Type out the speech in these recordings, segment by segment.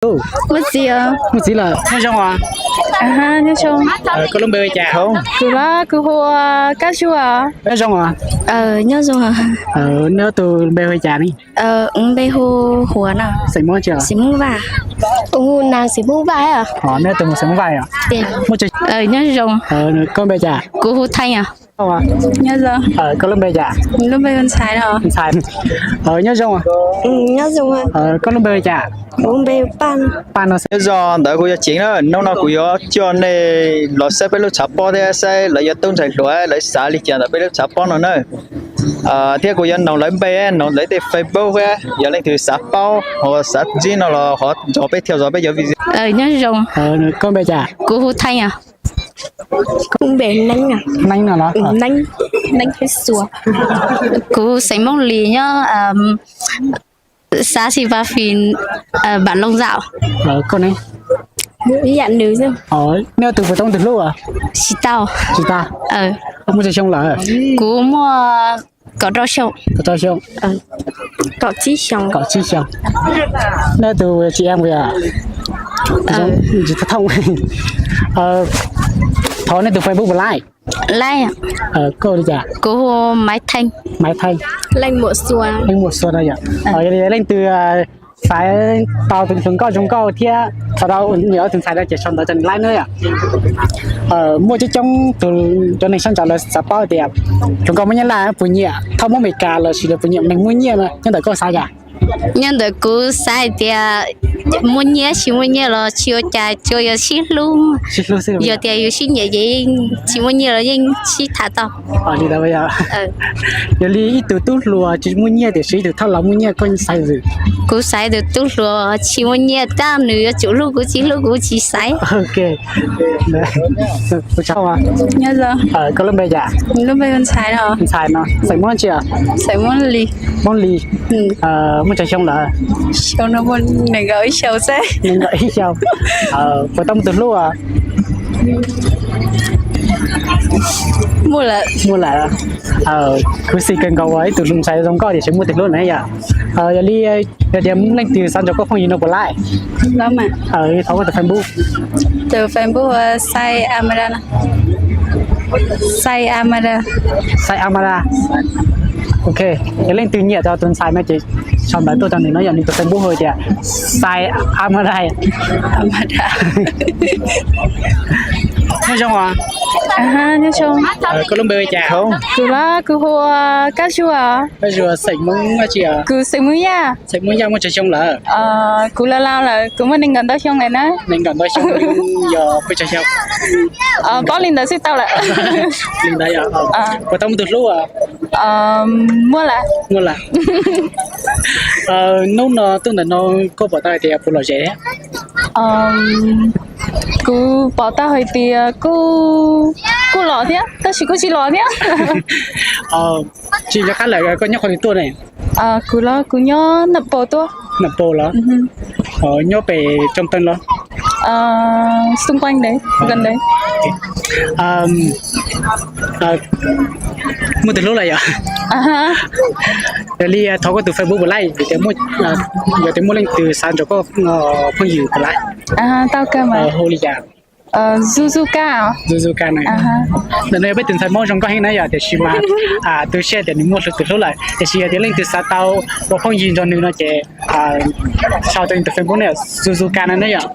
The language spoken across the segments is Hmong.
Muaj txiv, muaj txiv lawm. Nyob zoo os. Nyob zoo. Koj lub npe hu cas? Kuv los kuv hu ua Kab Zuag. Nyob zoo os. Nyob zoo. Neb ob tug npe hu cas ne? Kuv npe hu Huav no. Xeem Hmoob tsi? Xeem Hmoob Vaj. Kuv hu Nag, xeem Hmoob Vaj. Neb ob tug mus xeem Hmoob Vaj os? Nyob zoo. Koj npe cas? Kuv hu Theej os. Nyob zoo. Koj lub npe cas? Lub npe hu Ntxhais no. Ntxhais. Nyob zoo. Nyob zoo. Koj lub npe hu cas? Kuv npe hu Paj. Paj no. Nyob zoo, ntawd kuv yog Ceev na. Hnub no kuv yuav coj nej los saib peb lub tshav pob thiab saib lawv yuav tub ntxhais hluas lawv xav li cas ntawm peb lub tshav pob no na. Thiab kuv yuav noog lawv npe, noog lawv tej Facebook, yog leej twg xav paub ho xav ntsib no los ho nrog peb thiaj zov peb cov video. Nyob zoo. Koj npe cas? Kuv hu Theej os. Kuv npe Neeb. Neeb no los? Neeb, Neeb Thib Xua. Kuv xeem Hmoob Lis nyob xav xi va fis npam loo zaum. Koj ne? Yam nws. Neb ob tug puas tau muaj tus hlub? Tsis tau. Tsis tau. Muaj tsawg xyoo lawm? Kuv muaj kaum rau xyoo. Kaum rau xyoo. Kaum tsib xyoo. Kaum tsib xyoo. Neb tus tsis em puas yog? Tsis thooj. Thov neb tus Facebook puas laib? Laib. Koj li cas? Kuv hu Maiv Theej. Maiv Theej. Leej Muam Xua. Leej Muam Xua no yom. Yog li leej twg xaiv tau tus hluas nkauj zoo nkauj thiab tau niam ob tug ntxhais no ces sau ntawv rau nws laib na yom. Muaj coob coob tus cov neeg sab nraud lawv xav paub tias hluas nkauj Hmoob Nyab Laj puas nyiam, thauj Hmoob Amelikas los sis lawv puas nyiam neeg muaj nyiaj no, nyob ntawm koj xav cas? Nyob ntawm kuv xav hais tias muaj nyiaj tsis muaj nyiaj los tsis ua cas, tsuas yog sib hlub. Yog tias yus sib nyiam ces tsis muaj nyiaj los yeej sib tham tau. Li ntawd. Yog li ib tug tub hluas tsis muaj nyiaj tiam sis ib tug thauj laus muaj nyiaj koj xaiv tus twg? Kuv xaiv tus tub hluas tsis muaj nyiaj, tab nws yuav tsum hlub kuv tsis hlub kuv tsis xaiv. Nyob zoo. Koj lub npe cas? Lub npe hu Ntxhais no. Ntxhais no, xeem Hmoob tsi? Xeem Hmoob Lis. Hmoob Lis. Muaj tsawg xyoo lawm? Xyoo no muaj nees nkaum ib xyoo xwb. Nees nkaum ib xyoo. Puas tau muaj tus hlub? Muaj lawm. Muaj lawm. Khuv xim kawg nkaus uas ib tug ntxhais zoo nkauj tiam sis muaj tus hlub na yom. Yog li, yog tias leej twg xav nrog koj phooj ywg no puas laib? Thov koj tus Facebook. Tus Facebook Xais Amara. Xais Amara. Xais Amara. Ok. Yog leej twg nyiam tau tus ntxhais no ces sau ntawv tuaj rau nws no yom, nws tus Facebook hu tias Xais Amara. Nyob zoo os. Nyob zoo. Koj lub npe hu cas? Kuv los kuv hu ua Kab Zuag. Kab Zuag xeem Hmoob dab tsi? Kuv xeem Hmoob Yaj. Xeem Hmoob Yaj muaj tsawg xyoo lawm? Kuv los laus lawm, kuv muaj nees nkaum ntau xyoo lawm na. Nees nkaum ntau xyoo yog peb tsawg xyoo? Paub li ntawd xwb tau lawm. Li ntawd yog. Puas tau muaj tus hlub? Muaj lawm. Muaj lawm. Hnub no tuaj ntawm no koj pom tau hais tias puas lom zem? Kuv pom tau hais tias kuj, kuj lom thiab tab sis kuj tsis lom thiab. Tsis nco qab lawm, koj nyob qhov twg tuaj ne? Kuv los kuv nyob Nam Pos tuaj. Nam Pos los? Nyob pem Coo Teej los? Xung quanh đấy, gần đấy. Muaj tus hlub lawm yom? Yog li thov koj tus Facebook puas laib, yog tias muaj leej twg xav nrog koj phooj ywg puas laib? Tau kawg mas. Hu li cas? Zuzu Ka. Zuzu Ka na. Ntawm no yog peb tus ntxhais Hmoob zoo nkauj heev na yom, tiam sis mas tu siab tias nws muaj tus hlub lawm, tiam sis yog tias leej twg xav tau ua phooj ywg nrog nws no ces sau rau nws tus Facebook na, Zuzu Ka no na yom.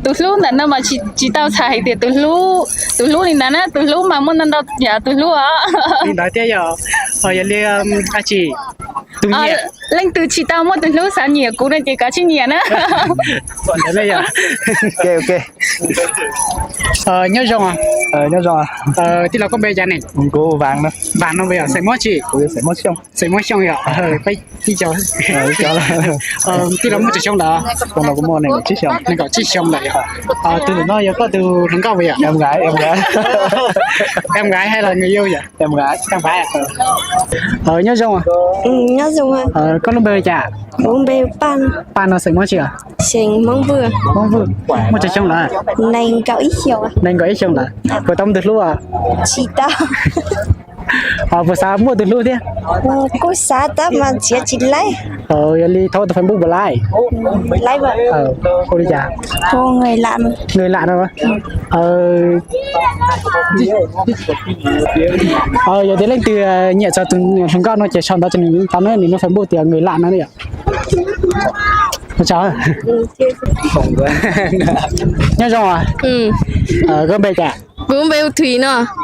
Tus hlub ntawm no mas tsis tau txhais hais tias tus hlub, tus hlub li ntawd na, tus hlub mas muaj ntau ntau yam tus hlub os. Li ntawd thiab yog, yog li dab tsi? Tus nyiam. Leej twg tsis tau muaj tus hlub xav nyiam kuv no ces kov tsib nyiam na. Ntawd na yom. Nyob zoo. Nyob zoo. Tij laug koj npe cas ne? Kuv Vam no. Vam no yog xeem Hmoob tsi? Xeem Hmoob Xyooj yom. Peb tij laug muaj tsawg xyoo lawm? Nees nkaum tsib xyoo lawm yom. Tus ntawm no yog koj tus hluas nkauj puas yog? Em gái hay là người yêu vậy? Nyob zoo. Nyob zoo. Koj lub npe hu cas? Kuv npe hu Paj. Paj no xeem Hmoob tsi? Xeem Hmoob Vwj. Hmoob Vwj. Muaj tsawg xyoo lawm? Nees nkaum ib xyoo. Nees nkaum ib xyoo lawm. Puas tau muaj tus hlub? Tsis tau. Puas xav muaj tus hlub thiab? Kuj xav tab mas txiav tsis laib. Yog li thov tus Facebook puas laib? Hu li cas? Người lạ no. Yog tias leej twg nyiam txog tus hluas nkauj no ces sau ntawv rau nws tau na, nws lub Facebook tias người lạ no yom. Nyob zoo os. Koj npe cas?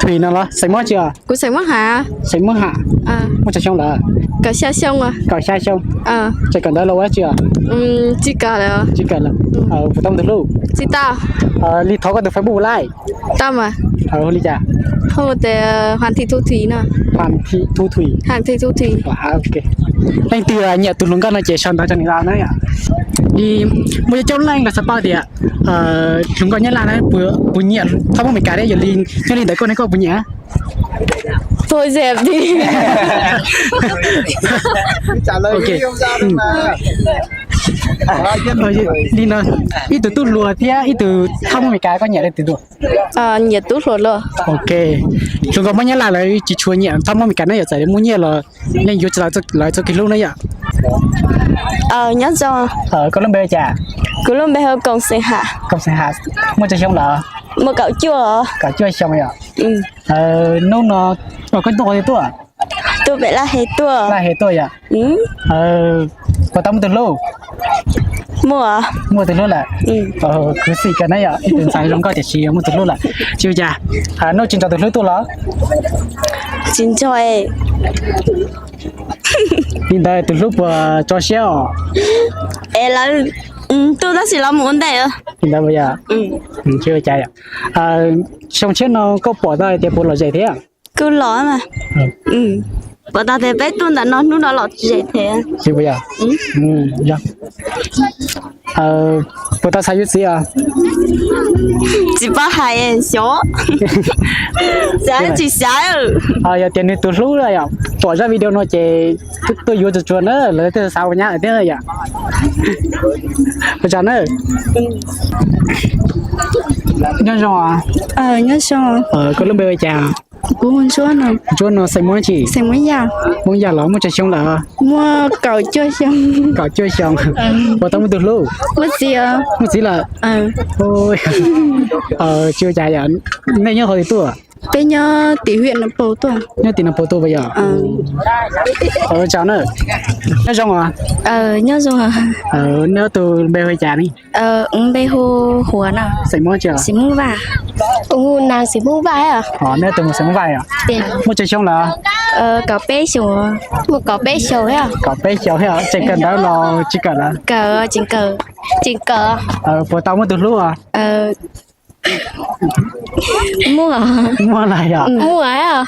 Thùy no los xeem Hmoob tsi os? Kuv xeem Hmoob Ham. Xeem Hmoob Ham. Muaj tsawg xyoo lawm? Kaum xya xyoo. Tseem kawm ntawv los ua dab tsi os? Tsis kawm lawm. Puas tau muaj tus hlub? Tsis tau. Li thov koj tus Facebook puas laib? Tau mas. Hu li cas? Hu tias Hoàng Thị Thu Thủy no. Hoàng Thị Thu Thủy. Leej twg nyiam tus hluas nkauj no ces sau ntawv rau nws tau na yom. Muaj coob leej los xav paub tias hluas nkauj Nyab Laj na puas nyiam thoj Hmoob Amelikas thiab, yog li nyob li ntawd koj ne koj puas nyiam? Li no, ib tug tub hluas thiab ib tug thoj Hmoob Amelikas koj nyiam leej twg dua? Nyiam tub hluas los. Ok, hluas nkauj Hmoob Nyab Laj lawv tsis tshua nyiam thoj Hmoob Amelikas na yom, txawm muaj nyiaj los yeej yuav tsis tau lawv txoj kev hlub na yom. Nyob zoo. Koj lub npe hu cas? Kuv lub npe hu Koom Xeem Ham. Koom Xeem Ham, muaj tsawg xyoo lawm? Muaj kaum cuaj. Kaum cuaj xyoo yom. Hnub no koj tuaj qhov twg tuaj? Tuaj pem Laj Hes tuaj. Laj Hes tuaj yom. Puas tau muaj tus hlub? Muaj. Muaj tus hlub lawm. Khwv xim kawg na yom, ib tug ntxhais zoo nkauj tiam sis muaj tus hlub lawm. Tsis ua cas, hnub tsis nrog tus hlub tuaj los? Tsis nrog. Li ntawd tus hlub puas tso siab os? Es lawv tuaj tab sis lawv mus ua ntej. Li ntawd puas yog? Tsis ua cas yom. Xyoo tshiab no koj pom tau hais tias puas lom zem thiab? Kuj lom mas. Pom tau tias peb tuaj ntawm no hnub no lom zem thiab. Puas tau xav yuav txiv os? Tsis paub hais xyov. Xav tsis xav. Yog tias nws tus hlub yom, pom zaj video no ces tuaj yuav tsuag tsuag na, lawv thiaj xav ua nyab lawm thiab yom. Ua tsaug na. Nyob zoo. Nyob zoo. Koj lub npe hu cas? Kuv hu Ntsuab no. Ntsuab no xeem Hmoob tsi? Xeem Hmoob Yaj. Hmoob Yaj los muaj tsawg xyoo lawm? Muaj kaum cuaj xyoo. Kaum cuaj xyoo. Puas tau muaj tus hlub? Muaj txiv. Muaj txiv lawm. Tsis ua cas yom. Nej nyob qhov twg tuaj? Peb nyob tim huyện Nậm Pồ tuaj. Nyob tim Nậm Pồ tuaj puas yog? Ua tsaug na. Nyob zoo os. Nyob zoo. Neb ob tug npe hu cas ne? Kuv npe hu Huas no. Xeem Hmoob tsi? Xeem Hmoob Vaj. Kuv hu Nas, xeem Hmoob Vaj. Neb ob tug mus xeem Hmoob Vaj os? Muaj tsawg xyoo lawm? Kaum peb xyoo. Muaj kaum peb xyoo thiab. Kaum peb xyoo thiab, tseem kawm ntawv los tsis kawm lawm? Kawm, tseem kawm, tseem kawm. Puas tau muaj tus hlub os? Muaj. Muaj lawm yom? Muaj.